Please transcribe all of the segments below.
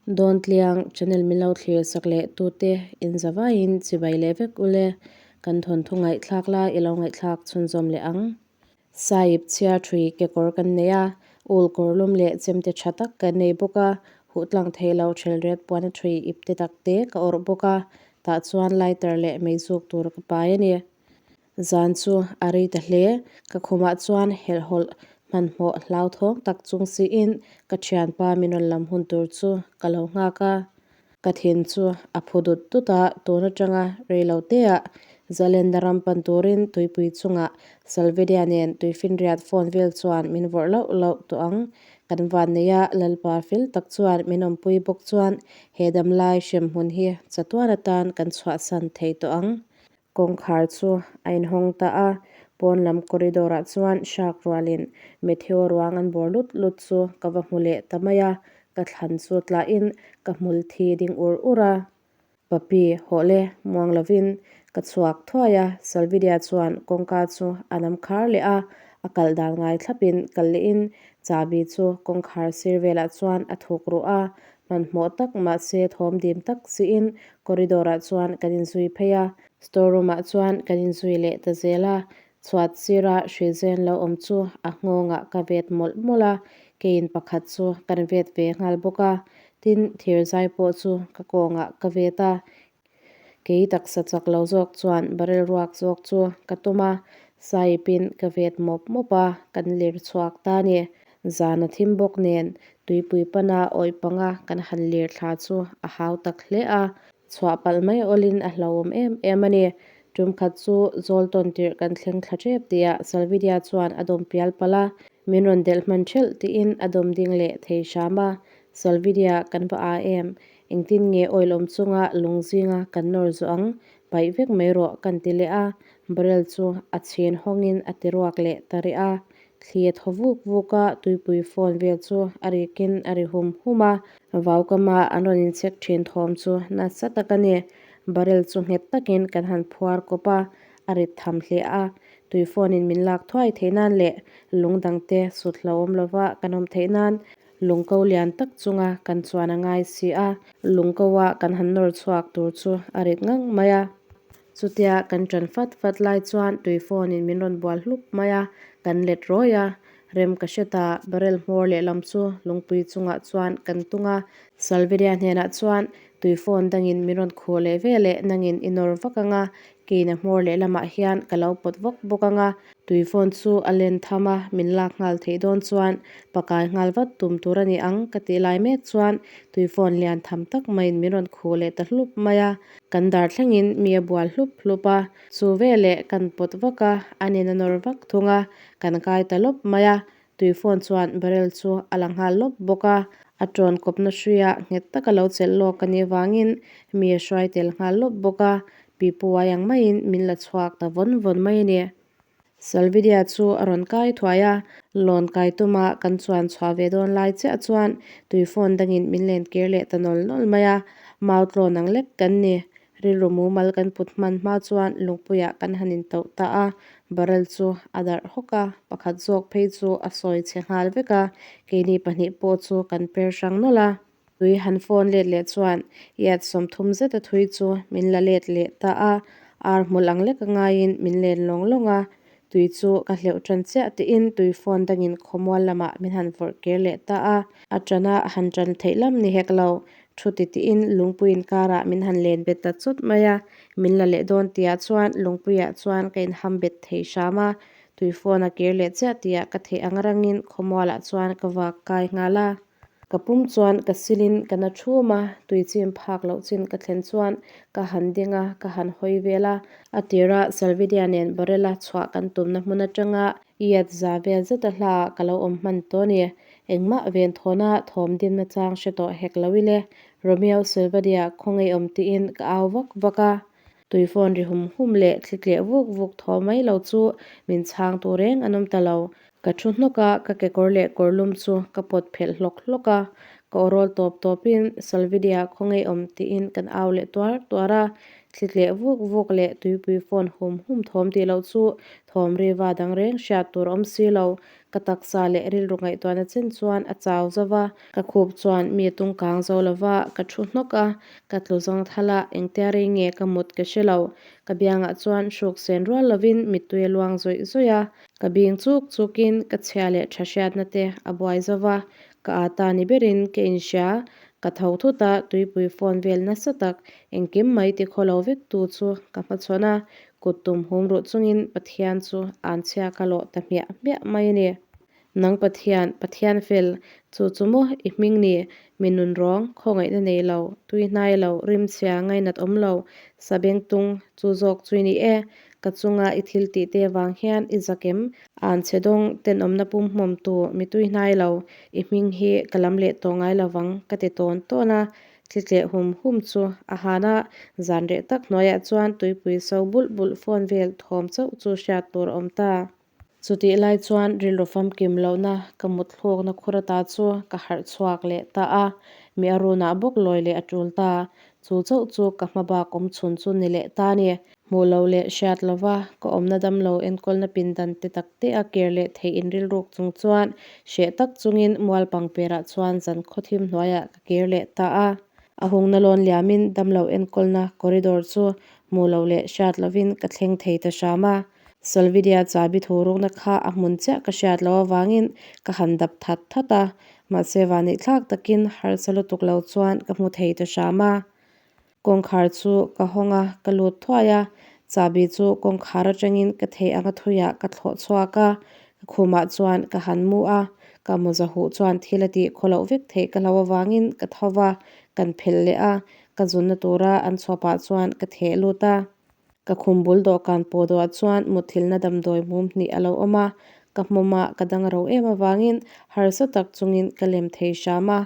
Dawntliang channel min lo thlir sak leh tute in zavaiin chibai leh vek ule kan thawnthu ngaihthlak lai i lo ngaihthlak chhunzawm leh ang. Sahib chhiar thui kekawr kan nei a, ul kawr lum leh chemte tha tak kan nei bawk a, huh tlang thei lo thelret puana thui ipte tak te ka awrh bawk a, tah chuan lighter leh meizuk tur ka pai a ni. Zan chu a rei ta hle, ka khumah chuan helhhawlh hmanhmawh hlauthawng tak chung siin ka thianpa min rawn lam hun tur chu ka lo nghak a. Ka thin chu a phu dut dut a, tun atanga reilo teah Zalenda ram pan turin tuipui chungah Salvedia nen tuifinriat phone vel chuan min vawrh lauh lauh tawh ang. Kan van nei a, Lalpa fel tak chuan min awmpui bawk chuan he damlai hremhmun hi chatuan atan kan chhuahsan thei tawh ang. Kawngkhar chu a inhawng ta a, pawn lam corridor ah chuan hrak rualin Matthew ruang an bawr lut lut chu ka va hmu leh ta mai a, ka thlan chu tlahin ka hmul thi ding ur ur a. Papi, hawh le, muang lovin ka chhuak thuai a, Salvidia chuan kawngka chu a nam khar leh a, a kalh dan ngai thlapin kal lehin chahbi chu kawngkhar sir velah chuan a thuk ruh a, Hmanhmawh tak mahse thawm dim tak chiin corridor ah chuan kan inzui phei a, store room ah chuan kan inzui leh ta zel a, chhuat sira hruizen lo awm chu a nghawngah ka vet mawlh mawlh a, keiin pakhat chu kan vet ve nghal bawk a, tin thir zai pawh chu ka kawngah ka vet a, Kei taksa chak lo zawk chuan barrel ruak zawk chu ka tum a, Sahipin ka vet mawp mawp a, kan lir chhuak ta a ni. Zan a thim bawk nen tuipui pana awih panga kan han lir thla chu a hau tak hle a, chhuah palh mai awlin a hlauhawm em em a ni. Tum khat chu zawl tawn tirh kan thleng thla tep tihah Salvidia chuan a dawm pial palh a, min rawn delh hman thelh tiin a dawm ding leh thei hram a, Salvidia kan va a em? Engtin nge oil awm chunga lung zinga kan nawr zawh ang? Paih vek mai rawh kan ti leh a, barrel chu a chhin hawngin a ti ruak leh ta rih a. Thli a thaw vuk vuk a, tuipui phone vel chu a rikin a ri hum hum a. Vaukama an rawn inchhek thin thawm chu nasa tak a ni. Barrel chu nghet takin kan han phuar kawp a, a rit tham hle a. Tui phone in min lak thuai theih nan leh lung dangte sut hlauhawm lova kan awm theih nan Lungko lian tak chunga kan chuan a ngai si a, lungkoa kan han nawr chhuak tur chu a rit ngang mai a. Chutia kan ṭan fat fat lai chuan tui phone in min rawn bual hlup mai a, kan let rawi a. Rem ka hre ta, barrel hmawr lehlam chu lungpui chungah chuan kan tung a. Salveria hnenah chuan tui phone dangin min rawn khuh leh ve leh nangin i nawr vak ang a, keina hmawr lehlamah hian ka lo pawt vak bawk ang a. Tui phone chu a len tham a, min lak nghal theih dawn chuan pakai nghal vat tum tur a ni ang ka tih lai mek chuan tui phone lian tham tak maiin min rawn khuh leh ta hlup mai a, kan dar thlengin mi a bual hlup hlup a, chu veleh kan pawt vak a, a nen a nawr vak thung a, kan kai ta lawp mai a, tui phone chuan barrel chu a la nghal lawp bawk a, a tawn kawpna hruia nghet taka lo chelh lawk a nih vangin mi a hruai tel nghal lawp bawk a, Pipuai ang maiin min la chhuak ta vawn vawn mai a ni. Salvidia chu a rawn kai thuai a, lawn kai tuma kan chuan chhuah ve dawn lai chiah chuan tui phone dangin min len kir leh ta nawl nawl mai a, mau tlawn ang lek kan ni. Rilru mumal kan put hman hma chuan lungpuiah kan han intauh ta a, barrel chu a darh hawk a, pakhat zawk phei chu a sawi chhe nghal vek a, keini pahnih pawh chu kan per hrang nawlh a. Tui han phone let leh chuan iat 30 zet a thui chu min la let leh ta a, ar hmul ang lek a ngaiin min len lawng lawng a, tui chu ka hleuh tan chiah tiin tui phone dangin khawmual lamah min han vawrh kir leh ta a, a tana han tan theih lam ni hek lo, thu ti tiin lungpui inkarah min han len bet ta chawt mai a, min la leh dawn tihah chuan lungpuiah chuan ka inham bet thei hram a, tui phone a kir leh chiah tihah ka theih ang rangin khawmualah chuan ka vak kai nghal a. Ka pum chuan ka silin ka na thum a, tui chim phak loh chin ka thlen chuan ka han ding a, ka han hawi vel a. A tira Salvidia nen Barela chhuah kan tumna hmun atanga iat za vel zeta hla ka lo awm hman tawh a ni. Engmah ven thawna thawm dinna chang hre tawh hek lo ile, Romeo Salvadia khawngaih awm tiin ka au vak vak a. Tui phone ri hum hum leh thli tleh vuk vuk thaw mai lo chu min chhang tur reng an awm ta lo. Ka thu hnawk a, ka kekawr leh kawrlum chu ka pawt phelh hlawk hlawk a. Ka awrawl tawp tawpin Salvidia khawngaih awm tiin kan au leh tuar tuar a. Thli tleh vuk vuk leh tuipui fawn hum hum thawm tih loh chu thawm riva dang reng hriat tur a awm si lo. Ka taksa leh rilru ngaihtuahna chen chuan a chau zo va, ka khup chuan mi a tung kang zo lo va, ka thu hnawk a, ka tlu zawng thal a, engtia rei nge ka mut ka hre lo. Ka biangah chuan hruk sen rual lovin mittui a luang zawih zawih a, ka bing chuk chukin ka chhia leh tha hriatna te a buai zo va, ka â ta ni berin ka inhria. Ka tho thut a, tuipui phone vel nasa tak, engkim mai ti khaw lo vek tu chu ka hmachhawn a, kut tum hum ruh chungin Pathian chu anchhia ka lawh ta hmiah hmiah mai a ni. Nang Pathian, Pathian fel, chu chu maw i hming ni, mi nun rawng, khawngaihna nei lo, tui hnai lo, rimchhia, ngainat awm lo, sabengtung, chu zawk chu i ni e. Ka chunga i thil tih te vang hian i zak em? Anchhe dawng, tenawmna pumhmawmtu, mi tui hnai lo, i hming hi ka lam leh tawh ngai lovang, ka ti tawn tawn a. Thli tleh hum hum chu a han a, zan reh tak hnuaiah chuan tuipui so bulh bulh phone vel thawm chauh chu hriat tur a awm ta. Chutih lai chuan rilru famkim lohna ka mut thlukna khur ata chu ka harh chhuak leh ta a, mi a runah bawk lawi leh a tul ta. Chu chauh chu ka hma bak awm chhun chu ni leh ta a ni. Hmuh lo leh hriat lova ka awmna damlo enkawlna pindan te tak te a kir leh theih inrilruk chung chuan hreh tak chungin mual pangperah chuan zan khawthim hnuaiah ka kir leh ta a. A hungna lawn liamin damlo enkawlna corridor chu hmuh loh leh hriat lovin ka thleng thei ta hram a. Salvidia chabi thu rukna kha a hmun chiah ka hriat loh avangin ka han dap that that a, mahse vaneihthlak takin harsa lutuk lo chuan ka hmu thei ta hram a. Kawngkhar chu ka hawng a, ka lut thuai a, chahbi chu kawngkhar atangin ka theih anga thuiah ka thlawh chhuak a, ka khumah chuan ka han mu a, ka mawza huh chuan thil a tih khaw loh vek theih ka hlo avangin ka tho va, kan phelh leh a, ka zunna tura an chhuapah chuan ka theh lut a. Ka khum bul dawhkan pawh dawhah chuan mutthilhna damdawi mum hnih a lo awm a, ka hmawmah ka dang ro em avangin harsa tak chungin ka lem thei hram a.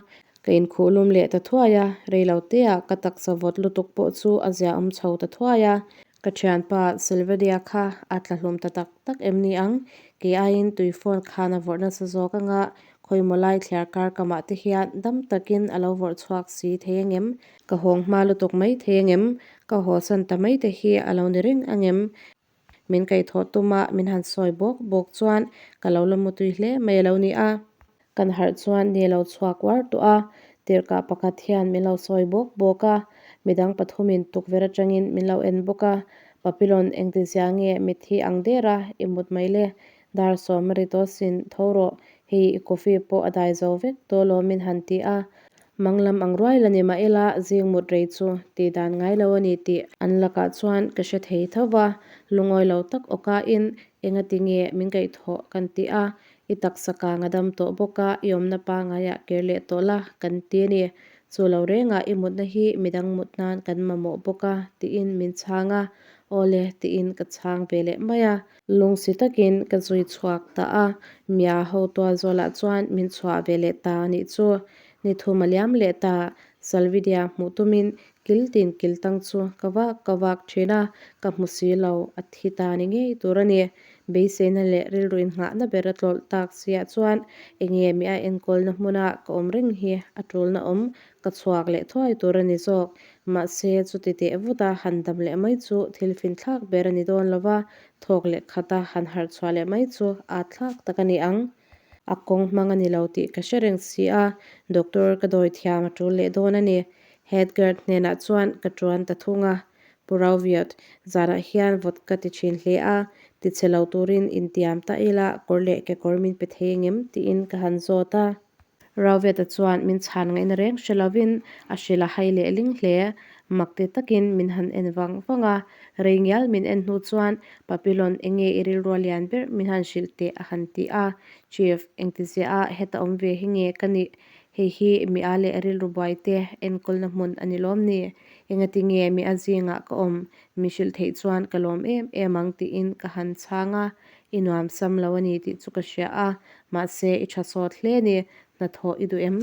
Ka inkhuh lum leh ta thuai a, reilo teah ka taksa vawt lutuk pawh chu a zia awm chho ta thuai a. Ka thianpa Silvadia kha a tla hlum ta tak tak em ni ang? Kei aiin tui phone khan a vawrh nasa zawk anga khawimaw lai thliar kar kamah te hian dam takin a lo vawrh chhuak si thei angem? Ka hawng hma lutuk mai thei angem? Ka hawsan ta mai te hi a lo ni reng angem? Min kaihthawh tuma min han sawi bawk bawk chuan ka lo la mutui hle mai a lo ni a. Kan harh chuan ni lo chhuak uar tawh a, tirhkah pakhat hian min lo sawi bawk bawk a, midang pathumin tukverh atangin min lo en bawk a, Papilon engtizia nge mitthi ang der a i mut mai le? Dar sawm a ri tawh sin, tho rawh, hei i coffee pawh a dai zo vek tawh alawm min han ti a. Mang lam ang ruai la ni mah ila zing mut rei chu tih dan ngai lo a ni tih an lakah chuan ka hre thei tho va, lungawi lo tak awkain engati nge min kaihthawh kan ti a, i taksa kang a dam tawh bawk a, i awmna pangaiah kir leh tawh la kan ti a ni. Chu lo rengah i mutna hi midang mut nan kan mamawh bawk a tiin min chhang a, awle tiin ka chhang ve leh mai a. Lungsi takin ka zui chhuak ta a, Mia ho tual zawlah chuan min chhuah ve leh ta a nih chu. Ni thum a liam leh ta, Salvidia hmuh tumin kil tin kil tang chu ka vak ka vak thin a, ka hmu si lo, a thi ta ni ngei tur a ni. Beiseina leh rilru innghahna ber a tlawlh tak siah chuan enge mi a enkawlna hmuna ka awm reng hi a tulna awm ka chhuak leh thuai tur a ni zawk. Mahse, chuti teh vuta han dam leh mai chu thil finthlak ber a ni dawn lo va, thawk leh khata han harh chhuah leh mai chu aa thlak tak a ni ang. A kawng hmang a ni lo tih ka hre reng si a, doctor ka dawi thiam a tul leh dawn a ni. Head guard hnenah chuan ka tuan ta thung a. Pu Rauviot, zanah hian vawt ka ti thin hle a, tichhe lo turin intiam ta ila kawr leh kekawr min pe thei engem tiin ka han zawt a. Rauveta chuan min chhan ngaihna reng hre lovin a hrilh a hai leh ling hle. Mak ti takin min han en vang vang a, rei ngial min en hnu chuan Papilon enge i rilrua lian ber min han hrilh teh a han ti a. Chief, engtizia a heta awm ve hi nge ka nih? Hei hi mi a leh rilru buai te enkawlna hmun a ni lawm ni? Engati nge mi a zingah ka awm? Min hrilh theih chuan ka lawm em em ang tiin ka han chhang a. I nuam sam lo a ni tih chu ka hria a, mahse i tha sawt hle ni, hnathawh i duh em?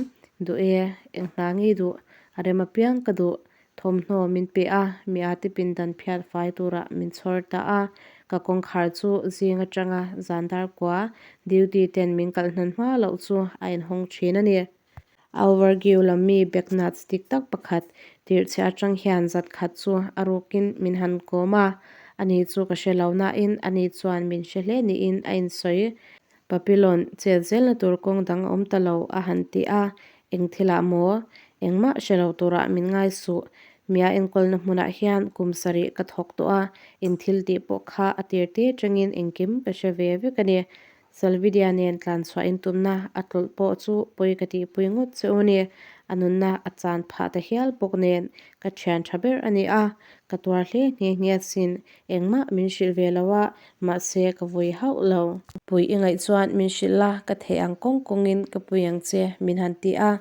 Duh e, eng hna ngei duh? A rem apiang ka duh. Thawmhnaw min pe a, mi a ti pindan phiat fai turah min chhawr ta a, ka kawngkhar chu zing atanga zan dar kua duty ten min kalh hnan hma loh chu a inhawng thin a ni. Auvergue lam mi Begnats dik tak pakhat tirhchhe atang hian zat khat chu a rukin min han kawm a, ani chu ka hre lo nain ani chuan min hre hle niin a insawi. Papillon chet zelna tur kawng dang a awm ta lo a han ti a, eng thilah maw? Engmah hre lo turah min ngai suh. Mia enkawlna hmunah hian kum sarih ka thawk tawh a, in thil tih pawh kha a tir te atangin engkim ka hre ve vek a ni. Salvidia nen tlan chhuah in tumna a tlawlh pawh chu pawi ka tihpui ngawt che u ni. A nunna a chan phah ta hial bawk nen ka thian tha ber a ni a, ka tuar hle nghe nghe asin. Engmah min hrilh ve lo a, mahse ka vui hauh lo. Pui i ngaih chuan min hrilh la, ka theih ang kawng kawngin ka pui ang che min han ti a.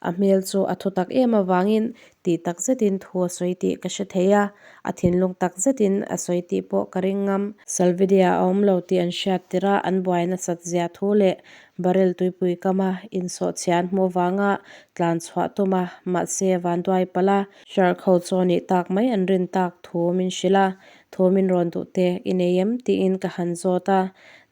A hmel chu a thu tak em avangin tih tak zetin thu a sawi tih ka hre thei a, a thinlung tak zetin a sawi tih pawh ka ring ngam. Salvidia a awm lo tih an hriat tirh a an buai nasat zia thu leh barrel tuipui kama insawhchhia an hmuh avanga tlan chhuah tum a, mahse vanduai palh a, shark ho chaw nih tak mai an rin tak thu min hrilh a, thu min rawn duh te i nei em tiin ka han zawt a,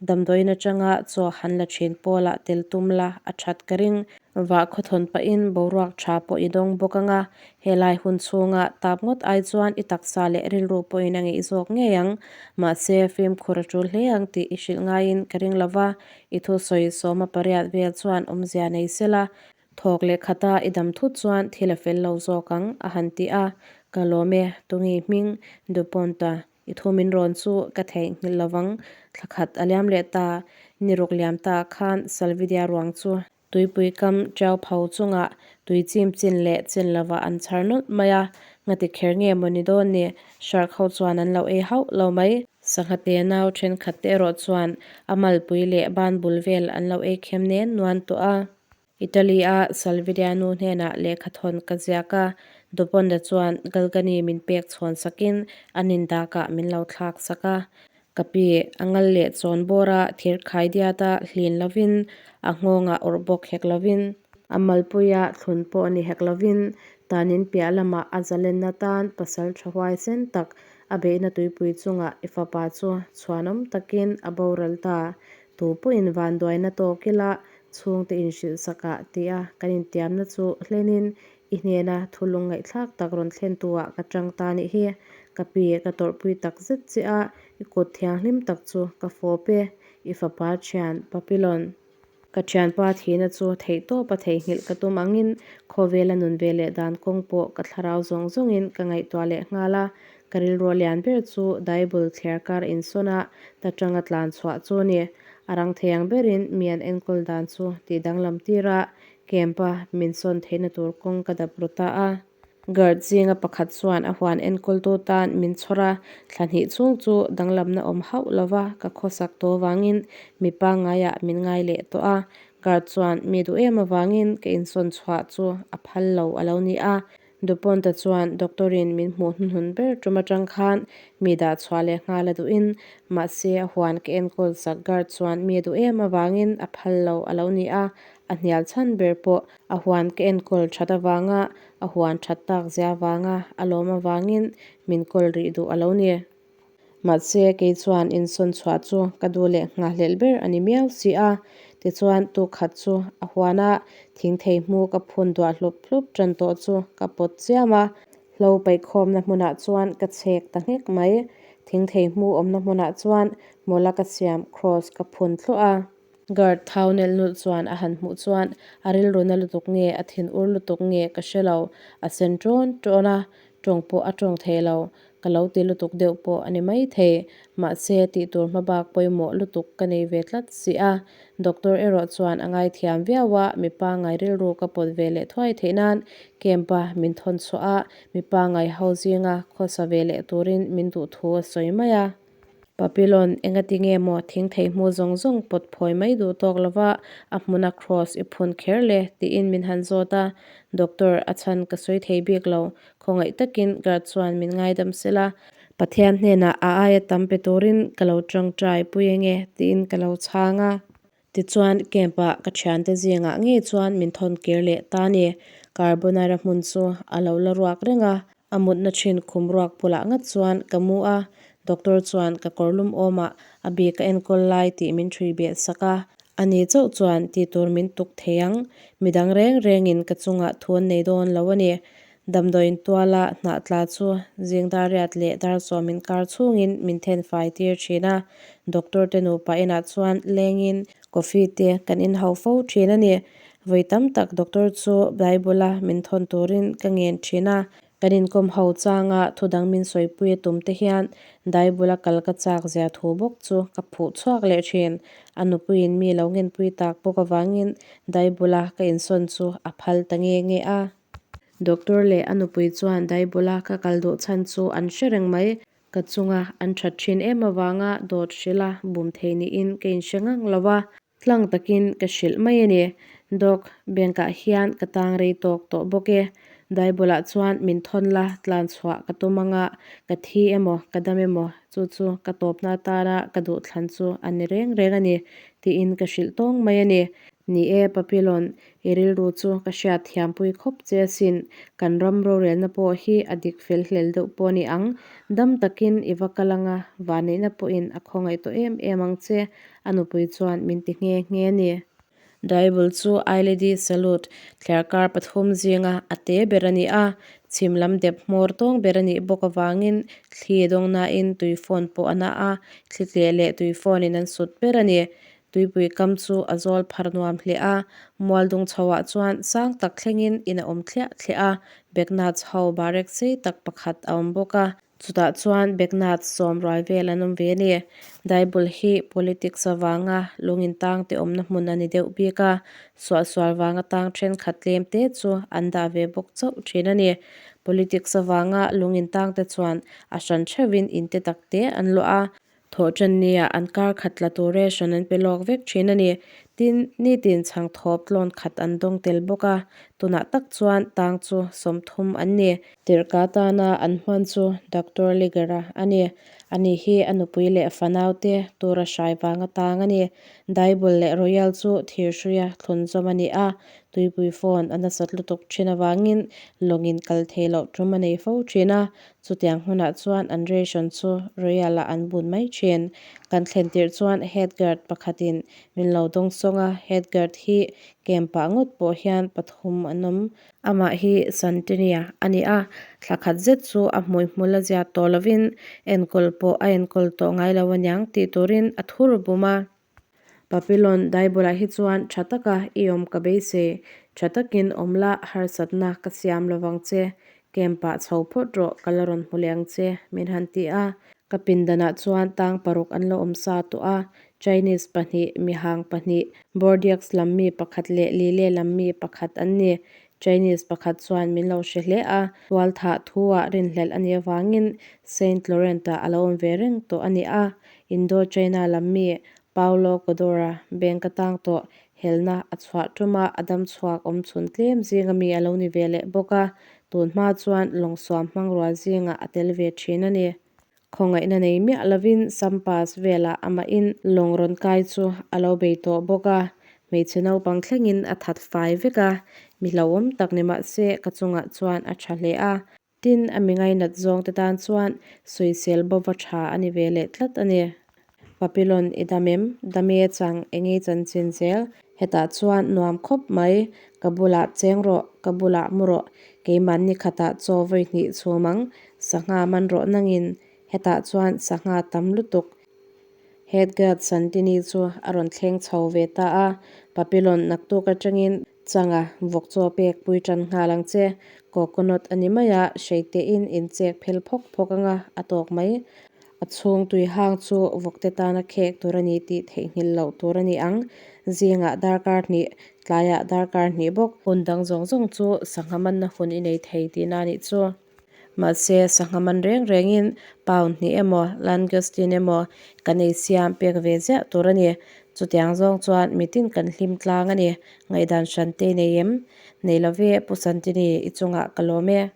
damdawiin atanga chaw han la thin pawlah tel tum la a that ka ring. Vah khawthawn pahin boruak tha pawh i dawng bawk ang a, helai hun chhunga tap ngawt ai chuan i taksa leh rilru pawhin a ngeih zawk ngei ang. Mahse, fimkhur a tul hle ang tih i hrilh ngaiin ka ring lo va, i thusawi sawma pariat vel chuan awmzia nei sela, thawk leh khata i dam thut chuan thil a fel lo zawk ang, a han ti a. Ka lawm e, tunge hming Dupont-a I thu min rawn chu ka theihnghilh lovang, thla khat a liam leh ta. Ni ruk liam ta khan Salvidia ruang chu tuipui kam ṭiau pho chungah tui chim chin leh chin lovah an chhar nawlh mai a, ngati kher nge maw ni dawn ni, shark ho chuan an lo ei hauh lo mai. Sangha te nau thenkhat te erawh chuan a malpui leh ban bul vel an lo ei khem nen nuan tawh a. Italy-a Salvidia nu hnenah lehkhathawn ka ziak a, Dupont-a chuan Galgani min pek chhawn sakin an indakah min lo thlak sak a. Ka pi, a ngal leh chawn bawra thir khai diata hlin lovin, a nghawngah awrh bawk hek lovin, a malpuia thlun pawh ni hek lovin, tanin piah lamah a zalenna tan pasal tha huaisen tak a beihna tuipui chungah i fapa chu chhuanawm takin a boral ta. Tu pawhin vanduaina tawk ila Chhungte inhrilh sakah tia kan intiamna chu hlenin i hnena thulung ngaihthlak tak rawn thlentuah ka tang ta nih hi. Ka pi ka tawrhpui tak zet che a, i kut thianghlim tak chu ka fawp e, i fapa thian Papillon. Ka thianpa thihna chu theihtawpa theihnghilh ka tum angin khawvela nun ve leh dan kawng pawh ka thlarau zawng zawngin ka ngaihtuah leh nghal a, ka rilru lian ber chu Daibul thliarkar insawn a ta tanga tlan chhuah chu a ni. A rang thei ang berin mi an enkawl dan chu tih danglam tir a, camp-a min sawn theihna tur kawng ka dap ru ta a. Guard zinga pakhat chuan a huan enkawltu tan min chhawr a, thla hnih chhung chu danglamna awm hauh lova ka khawsak tawh avangin mi pangngaiah min ngai leh tawh a. Guard chuan mi duh em avangin ka insawn chhuah chu a phal lo a lo ni a. Dupont-a chuan doctor-in min hmuh hnuhnun ber tum atang khan mi dah chhuah leh nghal a duhin, mahse a huan ka enkawl sak guard chuan mi a duh em avangin a phal lo a lo ni a, a hnial chhan ber pawh a huan ka enkawl that avanga a huan that tak zia avanga a lawm avangin min kawl rih duh a lo ni. Mahse, kei chuan insawn chhuah chu ka duh leh nghahhlelh ber a ni miau si a. Tichuan, tu khat chu a huana thing thei hmu ka phun duah hlup hlup tan tawh chu ka pawt chiam a. Hlo paihkhawmna hmunah chuan ka chhek ta nghek mai. Thing thei hmu awmna hmunah chuan mawla ka siam cross ka phun thluah a. Guard thau nelh nulh chuan a han hmuh chuan a rilru na lutuk nge a thin ur lutuk nge ka hre lo, a sen ṭawn ṭawn a, ṭawng pawh a ṭawng thei lo. Ka lo ti lutuk deuh pawh a ni maithei. Mahse, tih tur hmabak pawimawh lutuk ka nei ve tlat si a. Doctor erawh chuan a ngaithiam viau a, mipa ngai rilru ka pawt ve leh thuai theih nan camp-a min thawn chhuah a, mipa ngai ho zinga khawsa ve leh turin min duh thu a sawi mai a. Papillon, engati nge maw thing thei hmu zawng zawng pawt phawi mai duh tawk lova a hmuna cross i phun kher le? tiin min han zawt a. Doctor, a chhan ka sawi thei bik lo. Khawngaih takin guard chuan min ngaidam sela, Pathian hnenah a aia tam pe turin ka lo tangtai pui ange tiin ka lo chhang a. Tichuan, camp-ah ka thiante zingah ngei chuan min thawn kir leh ta a ni. Carbonara hmun chu a lo la ruak reng a, a mutna thin khum ruak bulah ngat chuan ka mu a. Doctor chuan ka kawrlum awmah a bik a enkawl lai tih min ṭhui beh sak a. Ani chauh chuan tih tur min tuk thei ang, midang reng rengin ka chungah thu an nei dawn lo a ni. Damdawiin tuala hnah tla chu zing dar riat leh dar sawm inkar chhungin min then fai tir thin a, doctor te nupa inah chuan lengin coffee te kan in ho fo thin a ni. Vawi tam tak doctor chu Bible-a min thawn turin ka ngen thin a, kan inkawm ho changa thu dang min sawipui a tum te hian Bible-a kal ka chak zia thu bawk chu ka phuh chhuak leh thin. A nupuiin mi lo ngenpui tak bawk avangin Bible-a ka insawn chu a phal ta nge nge a. Doctor leh a nupui chuan Bible-a ka kal duh chhan chu an hre reng mai. Ka chunga an that thin em avanga dawt hrilha bum thei niin ka inhre ngang lo a. Tlang takin ka hrilh mai a ni. Doc, bank-ah hian ka tang rei tawk tawh bawk e. Bible-ah chuan min thawn la, tlan chhuah ka tum anga ka thi emaw, ka dam emaw, chu chu ka tawpna atana ka duhthlan chu a ni reng reng a ni, tiin ka hrilh tawng mai a ni. Ni e, Papilon, i rilru chu ka hriat thiampui khawp che asin. Kan ram rorelna pawh hi a dik fel hlel deuh pawh a ni ang. Dam takin i va kal anga, vanneihna pawhin a khawngaih tawh em em ang che, a nupui chuan min ti nghe nghe a ni. Bible chu Ailedi Salute thliarkar pathum zinga a te ber a ni a, chhim lam dep hmawr tawng ber a nih bawk avangin thli dawngnain tui phone pawh a na a, thli tleh leh tui phone in an sut ber a ni. Tuipui kam chu a zawl phar nuam hle a, mual dung chhoah chuan sang tak thlengin in a awm thliah thliah a, Beknats ho barek sei tak pakhat a awm bawk a. Chutah chuan Beknats sawm ruai vel an awm ve a ni. Daibul hi politics avanga lungin tangte awmna hmun a ni deuh bik a, suahsual vanga tang thenkhat tlem te chu an dah ve bawk chauh thin a ni. Politics avanga lungin tangte chuan a hran theuhin in te tak te an luah a, Thawhṭan nia an kar khat tla tur ration an pe lawk vek ṭhin a ni. Tin, nitin chhang thawp tlawn khat an dawng tel bawk a, tunah tak chuan tang chu 30 an ni. Tirhka tana an hman chu Doctor Ligera a ni. Ani hi a nupui leh fanaute tura hrai vanga tang a ni. Daibul leh Royal chu thirhruia thlunzawm a ni a, tuipui phone a nasat lutuk ṭhin avangin lawngin kal thei loh tum a nei fo ṭhin a, Chutiang hmunah chuan an ration chu Royal-ah an bun mai thin. Kan thlen tirh chuan head guard pakhatin min lo dawng sawng a, head guard hi camp ah ngawt pawh hian pathum an awm. Amah hi Santinia a ni a, thla khat zet chu a hmuihmul a ziat tawh lovin enkawl pawh a enkawl tawh ngai lo aniang tih turin a thur bum a. Papilon Daibulah hi chuan tha taka i awm ka beisei, tha takin awm la harsatna ka siam lovang che, camp-ah chho phawt rawh ka la rawn hmu leh ang che, min han ti a. Ka pindanah chuan tang paruk an lo awm sa tawh a, Chinese pahnih, mihang pahnih, Bordeaux lam mi pakhat leh Lille lam mi pakhat an ni. Chinese pakhat chuan min lo hre hle a, tualthah thu-ah rinhlelh a nih avangin Saint Laurent-ah a lo awm ve reng tawh a ni a. Indochina lam mi Paulo Codora bank atang tawh helna a chhuah ṭuma a dam chhuak awm chhun tlem zinga mi a lo ni ve leh bawk a, tun hma chuan lawngsuam hmangrua zingah a tel ve ṭhin a ni. Khawngaihna nei miah lovin Sampas velah amahin lawng rawn kai chu a lo bei tawh bawk a, hmeichhe naupang thlengin a that fai vek a, mi hlauhawm tak ni mah se ka chungah chuan a ṭha hle a. Tin, a mi ngainat zawngte tan chuan sawisel bova tha a ni ve leh tlat a ni. Papilon i dam em? Dame chang engei chanchin zel? Hetah chuan nuam khawp mai, ka bulah cheng rawh, ka bulah mu rawh, keimah ni khatah chaw vawi hnih chhum ang, sangha man rawh nangin, hetah chuan sangha tam lutuk. Head guard Santini chu a rawn thleng chho ve ta a, Papilon naktuk atangin Changa vawk chaw pek pui tan nghal ang che. Coconut a ni mai a, hreitein in chek phel phawk phawk anga a tawk mai. A chhung tui hang chu vawkte tana khek tur a ni tih theihnghilh loh tur a ni ang. Zingah darkar hnih, tlaiah darkar hnih bawk. Hun dang zawng zawng chu sangha manna hun i nei thei tihna a nih chu. Mahse, sangha man reng rengin pound hnih emaw, langoustine emaw kan ei siam pek ve ziah tur a ni. Chutiang zawng chuan mitin kan hlim tlang a ni. Ngaihdan hran te i nei em? Nei lo ve, Pu Santini, i chungah ka lawm e.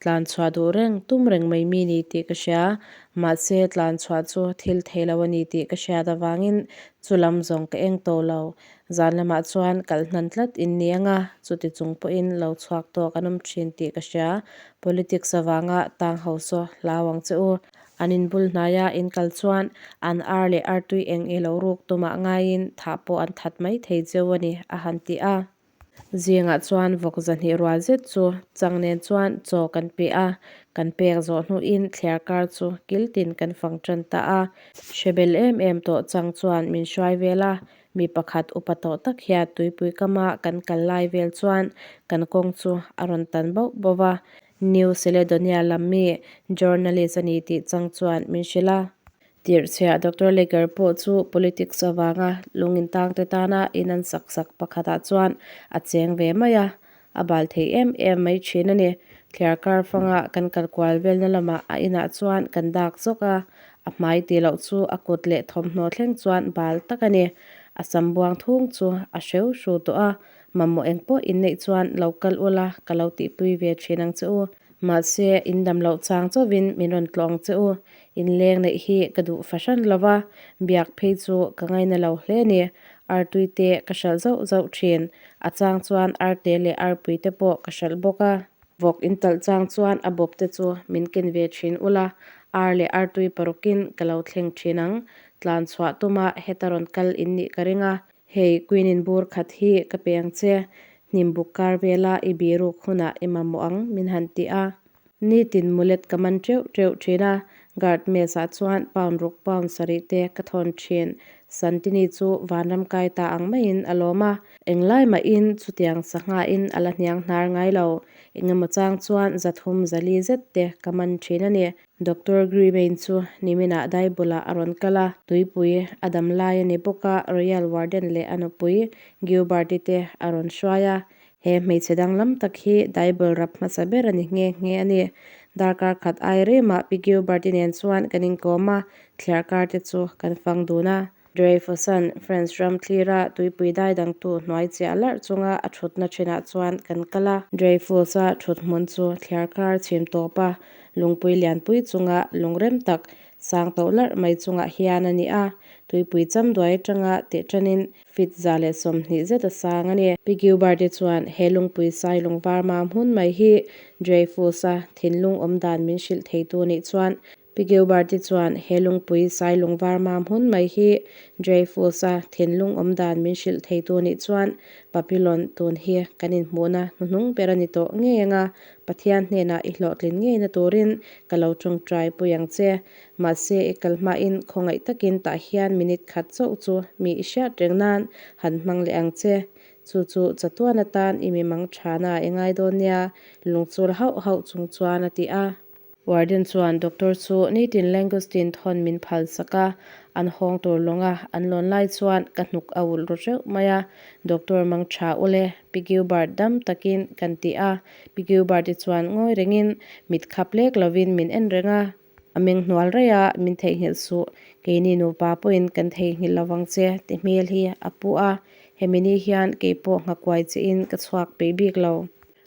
Tlan chhuah duh reng, tum reng mai mi ni tih ka hria. Mahse, tlan chhuah chu thil thei lo a ni tih ka hriat avangin chu lam zawng ka eng tawh lo. Zan lamah chuan kalh hnan tlat in ni anga, chuti chung pawhin lo chhuak tawk an awm thin tih ka hria. Politics avanga tang ho saw hlau ang che u. An inbul hnaia in kal chuan an ar leh artui eng ilo ruk tumah ngaiin thah pawh an that mai thei cheu a ni, a han ti a. Zingah chuan vawk zahnih rual zet chu chang nen chuan chaw kan pe a, kan pek zawh hnuin thliar kar chu kil tin kan fang tan ta a. Hrebel em em tawh chang chuan min hruai vel a, mi pakhat upa tawh tak hian tuipui kama kan kal lai vel chuan kan kawng chu a rawn tan bauh bauh va, New Caledonia lam mi journalist a ni tih chang chuan min hrilh a. Tirhchhiah Doctor Laker pawh chu politics avanga lungin tangte tana in an sak sak pakhatah chuan a cheng ve mai a, a bal thei em em mai thin a ni. Thliar kar fanga kan kal kual velna lamah a inah chuan kan dak zawk a, a hmai tih loh chu a kut leh thawmhnaw thleng chuan bal tak a ni. A sam buang thung chu a hreu hru tawh a, mamawh eng pawh inneih chuan lo kal ula ka lo tihpui ve thin ang che u. Mahse, in dam loh chang chauhin min rawn tlawh ang che u. Inleng neih hi ka duh fahran lo va, biak phei chu ka ngaina lo hle ni. Artui te ka hralh zauh zauh thin. A chang chuan arte leh arpui te pawh ka hralh bawk a. Vawk in talh chang chuan a bawp te chu min ken ve thin ula, ar leh artui parukin ka lo thleng thin ang. Tlan chhuah tuma heta rawn kal in nih ka ring a. Hei, Queen-in bur khat hi ka pe ang che. Hnim buk kar vela i biruk hunah i mamawh ang, min han ti a. Nitin mullet ka man teuh teuh thin a, guard mess-ah chuan pound ruk pound sarih te ka thawn thin. Santini chu vanram kai ta ang maiin a lawm a, englai mahin chutiang sanghain a la hniang hnar ngai lo. Engemaw chang chuan zathum zali zet te ka man thin a ni. Doctor Greenwain chu niminah Daibulah a rawn kal a, tuipui a dam lai a ni bawk a, Royal Warden leh a nupui Gilbert-i te a rawn hruai a. He hmeichhe danglam tak hi Daibul rap hmasa ber a ni nghe nghe a ni. Darkar khat ai remah Pi Gilbert-i nen chuan kan inkawm a, thliarkar te chu kan fang dun a. Dreyfus-a'n France ram thlira tuipui dai dangtu hnuai chiah larh chunga a thutna thinah chuan kan kal a. Dreyfus-a thut hmun chu thliarkar chhim tawp a, lungpui lianpui chunga lungrem tak sang toh larh mai chungah hian a ni a. Tuipui cham duai atanga teh tanin feet 120 zet a sang a ni. Pi Gilbert-i chuan he lungpui sai lungvar mam hun mai hi Dreyfus-a thinlung awm dan min hrilh theitu nih chuan Pi Gilbert-i chuan he lungpui sai lungvar mam hun mai hi Dreyfus-a thinlung awm dan min hrilh theitu nih chuan Papillon tun hi kan inhmuhna hnuhnung ber a ni tawh ngei ang a, Pathian hnenah i hlawhtlin ngeina turin ka lo tawngtai pui ang che. Mahse i kal hmain khawngaih takin tah hian minute khat chauh chu mi i hriat reng nan han hmang leh ang che. Chu chu chatuan atan i mimang thana i ngai dawn nia, lungchul hauh hauh chung chuan a ti a. Warden chuan doctor chu nitin langoustine thawn min phal sak a, an hawng tur lawng a, an lawn lai chuan ka hnuk a ulh ru teuh mai a, Doctor mang tha ule, Pi Gilbert dam takin kan ti a, Pi Gilbert-i chuan ngawi rengin mit khap lek lovin min en reng a, a meng hnual raih a, min theihnghilh suh, keini nupa pawhin kan theihnghilh lovang che ti hmel hi a pu a, hemi ni hian keipawh nghakuai chiin ka chhuak peih bik lo.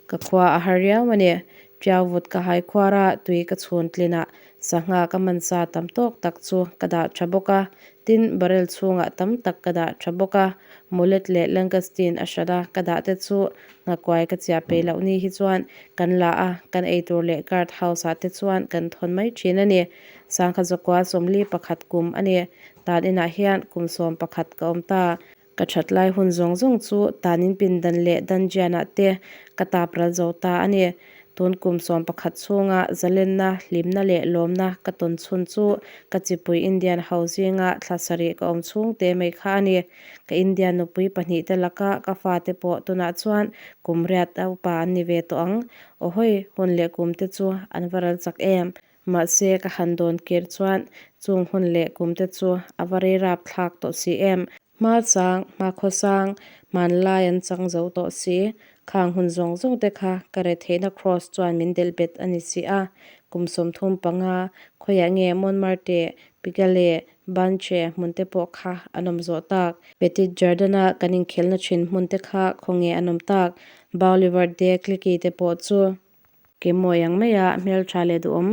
Ka khua a har riau a ni. Tiau vut ka hai khuar a, tui ka chhun tlin a, sangha ka man sa tam tawk tak chu ka dah tha bawk a. Tin, barrel chhungah tam tak ka dah tha bawk a. Mullet leh langoustine a hran a, ka dah te chu nghakuai ka chiah peih loh ni hi chuan kan la a, kan eitur leh guard house ah te chuan kan thawn mai thin a ni. Sangha zakua 41 kum a ni. Tan inah hian kum 11 ka awm ta. Ka that lai hun zawng zawng chu tanin pindan leh dungeon-ah te ka tap ral zo ta a ni. Tun kum 11 chhunga zalenna, hlimna leh lawmna ka tawn chhun chu ka chipui Indian ho zinga thla sarih ka awm chhung te mai kha a ni. Ka Indian nupui pahnih te laka ka fate pawh tunah chuan kum riat a upa an ni ve tawh ang. Awhawi, hun leh kum te chu an va ral chak em! Mahse, ka han dawn kir chuan chung hun leh kum te chu a va rei rap thlak tawh si em. Hma chang, hma khawsang, hmanlai an chang zo tawh si. Khang hun zawng zawng te kha ka re theihna Kross chuan min delh bet a ni si a. Kum 35, khawiah nge Montmartre, Pigalle, Banche hmun te pawh kha an awm zawh tak. Petit Jardin-a kan inkhelhna thin hmun te kha khawnge an awm tak. Boulevard de Cliquy te pawh chu. Kemawi ang maia hmeltha leh duhawm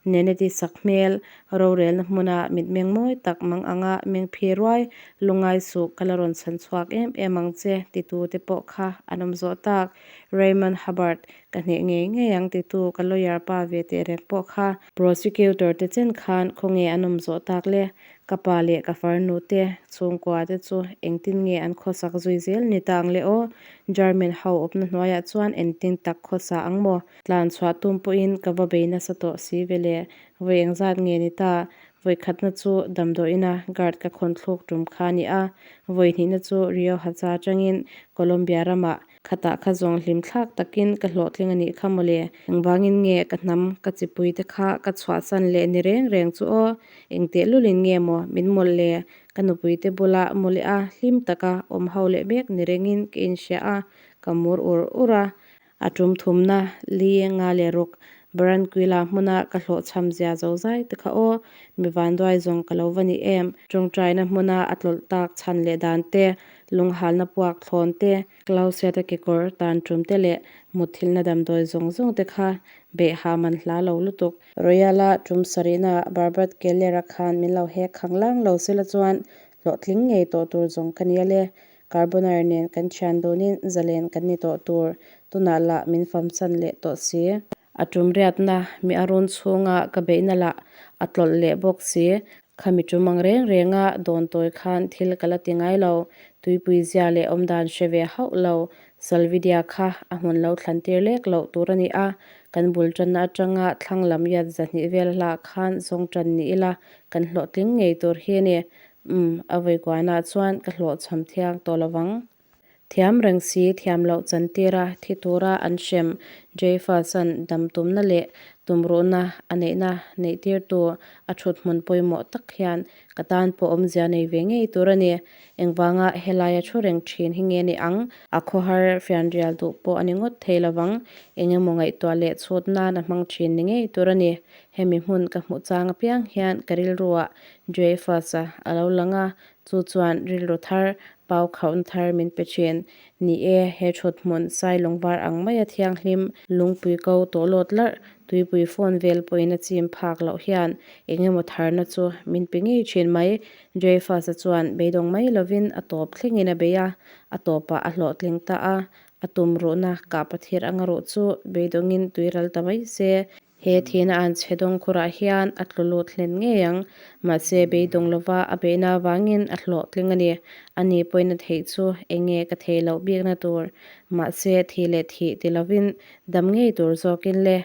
Neneti sak hmel rorelna hmuna mitmeng mawi tak mang anga meng phi ruai lungai suh ka la rawn chhan chhuak em em ang che titu te pawh kha an awm zawh tak. Raymond Hubbard ka hneh ngei ngei ang titu ka lawyer pa ve teh reng pawh kha prosecutor te chen khan khawnge an awm zawh tak le? Ka pa leh ka farnu te chhungkua te chu engtin nge an khawsak zui zel ni ta ang le aw? German ho awpna hnuaiah chuan engtin tak khawsa ang maw? Tlan chhuah tum pawhin ka va bei nasa tawh si ve le. Vawi engzat nge ni ta? Vawi khatna chu damdawiina guard ka khawn thluk tum kha a ni a, vawi hnihna chu Rio Hacha atangin Colombia ramah Khatah kha zawng hlim thlak takin ka hlawhtling a nih kha mawle. Engvangin nge ka hnam ka chipui te kha ka chhuahsan leh ni reng reng chu aw? Eng tehlulin nge maw min mawlh le? Ka nupui te bula mu leh a, hlim taka awm ho leh mek ni rengin ka inhria a, ka mur ur ur a. A tum thumna, li nga leh ruk Barranquilla hmuna ka hlawhchham zia zo zai te kha aw, mi vanduai zawng ka lo va ni em? Tawngtaina hmuna a tlawlh tak chhan leh dan te, lunghalna puak thlawn te, Clausiata kekawr tan tum te leh mutthilhna damdawi zawng zawng te kha beih ha man hla lo lutuk. Royal-a tum sarihna Barbat Keller-a khan min lo hek khang lang lo sela chuan hlawhtling ngei tawh tur zawng ka nia le. Carbonar nen kan thian dunin zalen kan ni tawh tur. Tunah lah min famsan leh tawh si. A tum riatna mi a run chhunga ka beihna lah a tlawlh leh bawk si. Khami tum ang reng renga dawn tawi khan thil ka la ti ngai lo. Tuipui zia leh awmdan hre ve hauh lo. Salvidia kha a hmun lo thlan tir lek loh tur a ni a, kan bul tanna atanga thlang lam yat zahnih vel hlah khan zawng tan ni ila kan hlawhtling ngei tur hi a ni. Umm, a vawikuanah chuan ka hlawhchham thiang tawh lovang. Thiam reng si thiam loh chantira thi tura an hrem Dreyfus-a'n dam tumna leh tumruhna a neihna neihtirtu a thut hmun pawimawh tak hian ka tan pawh awmzia nei ve ngei tur a ni. Engvanga helaia thu reng thin hi nge ni ang? A khawhar fianrial duh pawh a ni ngawt thei lovang. Eng emaw ngaihtuah leh chhut nan a hmang thin ni ngei tur a ni. Hemi hmun ka hmuh chang apiang hian ka rilruah Dreyfus-a a lo lang a, chu chuan rilru thar Pau khauhna thar min pe thin. Ni e, he thut hmun Sailawng var ang maia thianghlim, lungpui ko tawh lawt larh, tuipui phone vel pawhin a chim phak loh hian eng emaw tharna chu min pe ngei thin mai. Dreyfus-a chuan beidawng mai lovin a tawp thlengin a bei a, a tawpah a hlawhtling ta a, a tum ruhna kah pathir anga ruh chu beidawngin tuiral ta mai se. He thihna an chhe dawng khurah hian a tlu lut hlen ngei ang. Mahse, beidawng lova a beihna avangin a hlawhtling a ni. A ni pawina theih chu eng nge ka theih loh bikna tur? Mahse, thih leh thih ti lovin dam ngei tur zawkin le.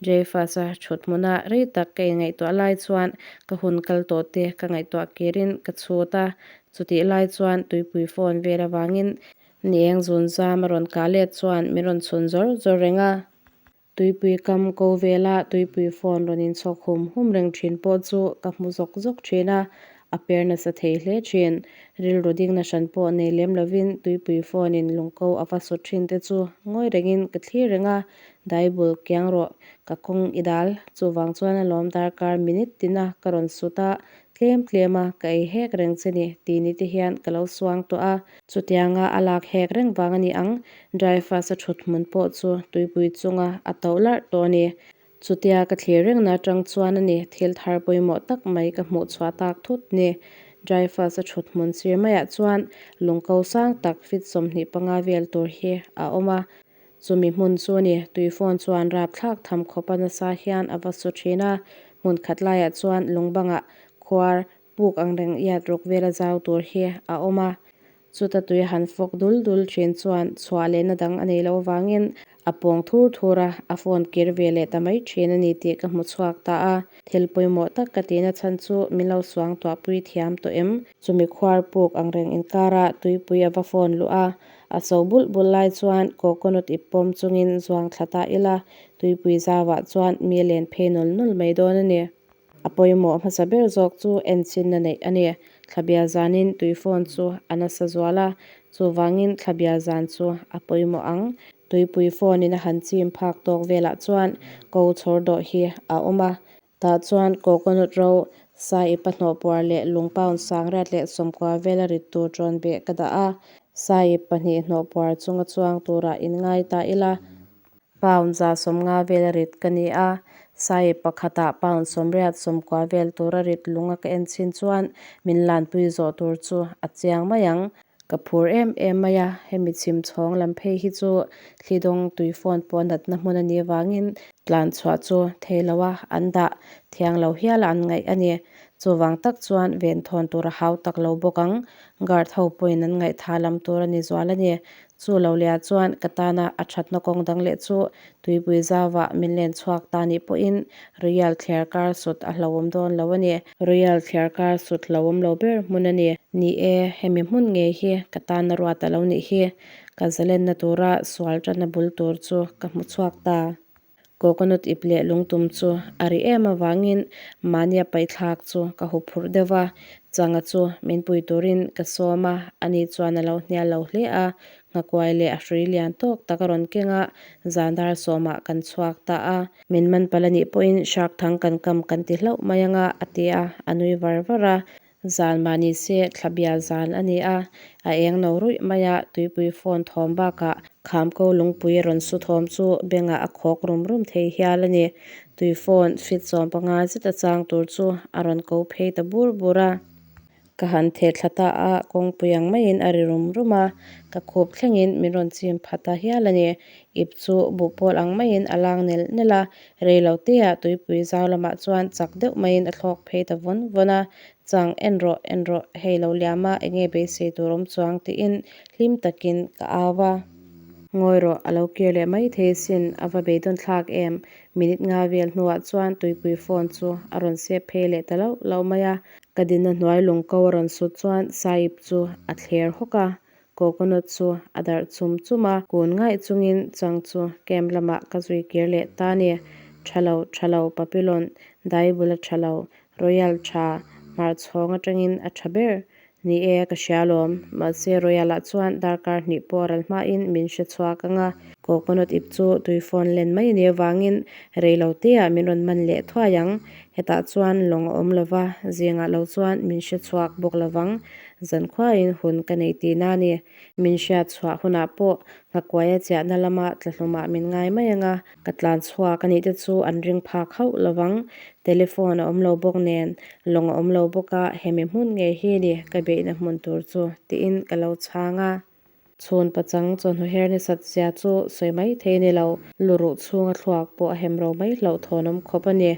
Dreyfus-a thut hmuna rei tak ka inngaihtuah lai chuan ka hun kal tawh te ka ngaihtuah kirin ka chhut a. Chutih lai chuan tuipui phone vel avangin ni eng zun zam a rawn kah let chuan min rawn chhun zawr zawr reng a. Tuipui kam ko vela tuipui phone rawn inchhawk hum hum reng thin pawh chu ka hmu zawk zawk thin a, a per nasa thei hle thin. Rilru dingna hran pawh nei lem lovin tuipui phone in lungko a va sut thin te chu ngawi rengin ka thlir reng a, Daibul kiang rawh, ka kawng i dal, chuvang chuan alawm darkar minute tina ka rawn sut a, Tlem tlem a, ka ei hek reng che ni, ti ni te hian ka lo suang tawh a. Chutianga a lak hek reng vang a ni ang, Dreyfus-a thut hmun pawh chu tuipui chunga a toh larh tawh a ni. Chutia ka thlir rengna atang chuan a ni, thil thar pawimawh tak mai ka hmuh chhuah tak thut ni. Dreyfus-a thut hmun sir maiah chuan lungko sang tak fit 25 vel tur hi a awm a. Chumi hmun chu ni, tui phone chuan rapthlak tham khawpa nasa hian a va su thin a, hmun khat laiah chuan lung bangah khuar puk ang reng iat ruk vela zau tur hi a awm a. Chuta tui han fawk dul dul thin chuan chhuah lehna dang a nei loh avangin a pawng thur thur a, a phone kir ve leh ta mai thin a ni tih ka hmu chhuak ta a. Thil pawimawh tak ka tihna chhan chu min lo suang tuahpui thiam tawh em? Chumi khuar puk ang reng inkara tuipui a va phone luh a, A so bulh bulh lai chuan coconut ip pawm chungin zuang thla ta ila, tuipui zauah chuan mi a len phei nawl nawl mai dawn a ni. A pawimawh hmasa ber zawk chu enchinna neih a ni. Thlabia zanin tui phone chu a nasa zual a, chuvangin thlabia zan chu a pawimawh ang. Tuipui phone in a han chim phak tawk velah chuan ko chhawr dawh hi a awm a, Tah chuan coconut ro, sa ip a hnawh puar leh lung pound sangriat leh sawmkua vela rit tur ṭawn beh ka dah a. Sa ip pahnih hnawh puar chunga chuang turah in ngai ta ila. Pound 150 vela rit ka ni a, sahip pakhatah pound 80, 90 vel tura rit lunga ka en chhin chuan min lanpui zawh tur chu a chiang mai ang. Ka phur em em mai a, hemi chhim chhawng lam phei hi chu thli dawng tui phone pawh natna hmun a nih avangin tlan chhuah chu thei lo a, an dah thiang lo hial a an ngaih a ni. Chuvang tak chuan venthawn tur a hau tak lo bawk ang. Guard ho pawhin an ngaihtha lam tur a ni zual a ni. Chu lo leh chuan ka tana a thatna kawng dang leh chu tuipui zauah min len chhuak ta nih pawhin Royal thliar kar sut a hlauhawm dawn lo a ni. Royal thliar kar sut hlauhawm lo ber hmun a ni. Ni e, hemi hmun ngei hi ka tana ruat a lo nih hi. Ka zalenna tura sual tanna bul tur chu ka hmu chhuak ta. Coconut ip leh lungtum chu a ri em avangin mahnia paihthlak chu ka hu phurh deuh va, changa chu min pui turin ka sawm a, ani chuan a lo hnial lo hle a, nghakuai leh a hrui lian tawk tak a rawn keng a, zan dar sawmah kan chhuak ta a. Min man palh anih pawhin shark thang kan kam kan ti hlauh mai anga a ti a, a nui var var a. Zan mah ni se thla bial zan a ni a, a eng no ruih mai a, tuipui phone thawm bakah khamko lungpui a rawn su thawm chu bengah a khawk rum rum thei hial a ni. Tui phone fit 15 zet a chang tur chu a rawn ko phei ta bur bur a. Ka han theh thla ta a, kawngpui ang maiin a ri rum rum a, ka khup thlengin min rawn chim pha ta hial a ni. Ip chu buhpawl ang maiin a lang nelh nelh a, rei lo teah tuipui zau lamah chuan chak deuh maiin a thlawk phei ta vawn vawn a, Chang en rawh, en rawh, hei lo liam a, enge beisei tur awm chuang tiin hlim takin ka au a. Ngawi rawh, a lo kir leh mai thei sin, a va beidawn thlak em? Minute nga vel hnuah chuan tuipui phone chu a rawn sep phei leh ta loh loh mai a, ka dinna hnuai lung ko a rawn sut chuan Sahib chu a thler hawk a, Coconut chu a darh chum chum a, kun ngaih chungin chang chu camp lamah ka zui kir leh ta a ni. Tha lo, tha lo, Papillon, dai bul a tha lo, Royal tha, hmarchhawng atangin a tha ber. Ni e, ka hria alawm. Mahse Royal-ah chuan darkar hnih pawh ral hmain min hre chhuak ang a. Coconut ip chu tui fawn len mai a nih avangin rei lo teah min rawn man leh thuai ang. Hetah chuan lawng a awm lova, zingah lo chuan min hre chhuak bawk lovang. Zankhuain hun ka nei tihna a ni. Min hriat chhuah hunah pawh nghakuaia chiahna lama tlahlumah min ngai mai ang a, ka tlan chhuak a nih te chu an ring phak hauh lovang. Telephone a awm lo bawk nen, lawng a awm lo bawk a, hemi hmun ngei hi ni ka beihna hmun tur chu tiin ka lo chhang a. Chhun pachang chawhnu her ni sat zia chu sawi mai thei a ni lo. Luruh chhunga thluak pawh a hem ro mai hlauh thawnawm khawp a ni.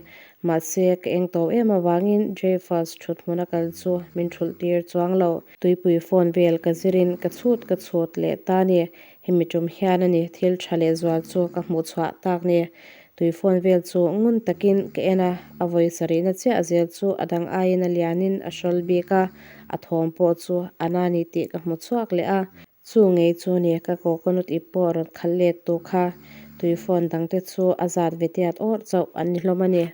Mahse, ka eng to em avangin Dreyfus thut hmuna kal chu min thulh tir chuang lo. Tuipui phone vel ka zirin ka chhut ka chhut leh ta a ni. Hemi tum hian a ni thil tha leh zual chu ka hmuh chhuah tak ni. Tui phone vel chu ngun takin ka en a, a vawi sarihna chiah zel chu a dang aiin a lianin a hrawl bik a, a thawm pawh chu a na ni tih ka hmu chhuak leh a. Chu ngei chu ni ka coconut ip pawh rawn khalh let tu kha tui phone dangte chu a zat ve tiat awrh chauh an ni hlawm a ni.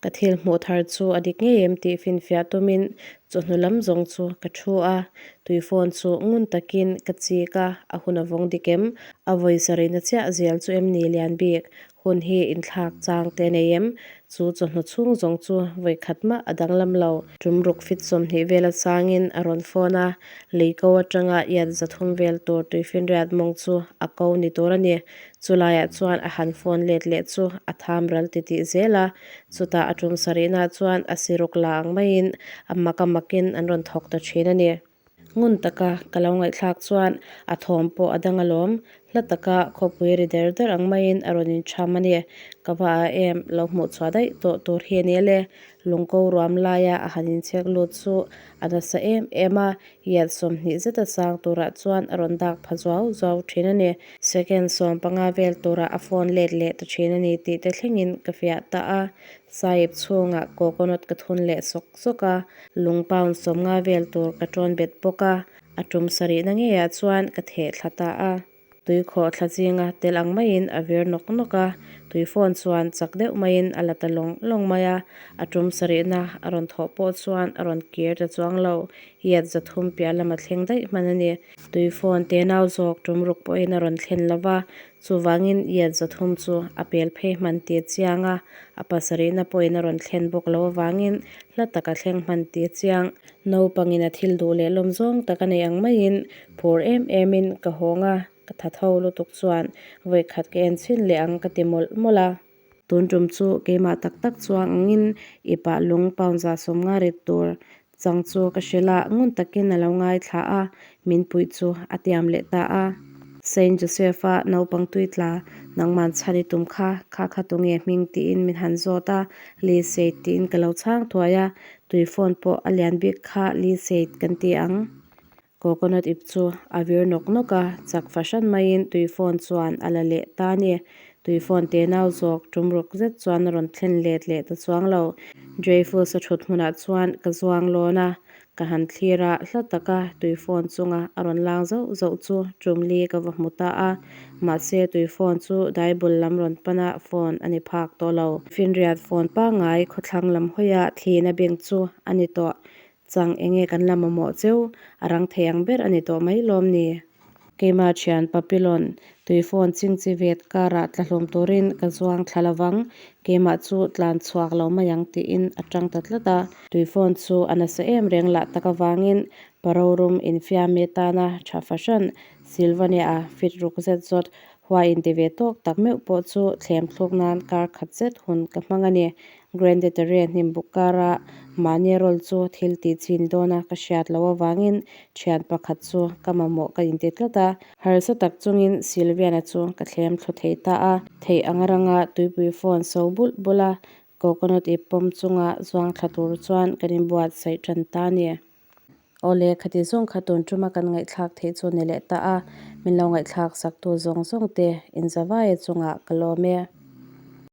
Ka thil hmuh thar chu a dik ngei em tih finfiah tumin chawhnu lam zawng chu ka thu a, tui phone chu ngun takin ka chik a, a hun a vawng dik em? A vawi sarihna chiah zel chu em ni lian bik? Hun hi inthlak chang te a nei em? Chu chawhnu chhung zawng chu vawi khat mah a danglam lo. Tum ruk fit 20 vel a changin a rawn phone a, lei ko atanga iat 300 vel tur tuifinriat mawng chu a ko ni tur a ni. Chulaiah chuan a han phone let leh chu a tham ral titih zel a, chutah a tum sarihnaah chuan a siruk la ang maiin a mak a makin an rawn thawk ta thin a ni. Ngun taka ka lo ngaihthlak chuan a thawm pawh a dang alawm, hla taka khawpui ri der der ang maiin a rawn incham a ni. Ka va a em, lo hmuh chhuah daih tawh tur hi a ni le. Lungko ruam laia a han inchhek lut chu a nasa em em a, Yat 20 zeta sang turah chuan a rawn dak pha zuau zuau thin a ni. Second 15 vel turah a phone let leh ta thin a ni tih te thlengin ka fiah ta a. Sahib chhungah coconut ka thun leh sawk sawk a, lung pound 50 vel tur ka tawn bet bawk a, a tum sarihna ngeiah chuan ka theh thla ta a. Tui khawh thla zinga tel ang maiin a vir nawk nawk a, tui phone chuan chak deuh maiin a la ta lawng lawng mai a, a tum sarihna a rawn thawh pawh chuan a rawn kir ta chuang lo, yat 300 piah lama thleng daih hman a ni. Tui phone te nau zawk tum ruk pawhin a rawn thlen lo va, chuvangin yat 300 chu a pel phei hman tih a chiang a, a pasarihna pawhin a rawn thlen bawk lo avangin hla taka thleng hman tih a chiang. Naupangin a thil duh leh lawm zawng tak a nei ang maiin phur em emin ka hawng a. Ka thatho lutuk chuan vawi khat ka en chhin leh ang ka ti mawlh mawlh a. Tun tum chu keimah tak tak chuang angin ipah lung pound 150 rit tur chang chu ka hrilh a, ngun takin a lo ngaithla a, min puih chu a tiam leh ta a. Saint Joseph-a naupang tui tla nangman chhan i tum kha, kha kha tunge hming tiin min han zawt a, Lee Seit tiin ka lo chhang thuai a, tui phone pawh a lian bik kha Lee Seit kan ti ang. Coconut ip chu a vir nawk nawk a, chak fahran maiin tui phone chuan a la leh ta a ni. Tui phone te nau zawk tum ruk zet chuan a rawn thlen let leh ta chuang lo. Dreyfus-a thut hmunah chuan ka zuang lawn a, ka han thlir a, hla taka tui phone chunga a rawn lang zauh zauh chu tum li ka va hmu ta a. Mahse tui phone chu daibul lam rawn pana phone a ni phak tawh lo. Finriat phone pangngai khawthlang lam hawia thlina beng chu a ni tawh. Chang enge kan la mamawh cheu, a rang thei ang ber a ni tawh mai lawm ni? Keimah thian Papillon, tui phone chingchi vet karah tla hlawm turin ka zuang thla lovang, keimah chu tlan chhuak lo mai ang tiin a tang ta tlat a. Tui phone chu a nasa em reng lah tak avangin Parorum infiammi tana tha fahran Sylvania-a fit ruk zet zawt huai inti ve tawk tak meuh pawh chu thlem thluk nan kar khat zet hun ka hmang a ni. Grande Terre hnimbuk kara mahni rawl chu thil tih chin dawna ka hriat loh avangin thian pakhat chu ka mamawh ka inti tlat a. Harsa tak chungin Sylviana chu ka thlem thlu thei ta a. Theih anga ranga tuipui phone so bulh bulh a, coconut ip pawm chunga zuang thla tur chuan kan inbuatsaih tan ta a ni. Awle, khati zawng kha tun tuma kan ngaihthlak theih chu ni leh ta a, min lo ngaihthlak saktu zawng zawng te inzavaia chungah ka lawm e.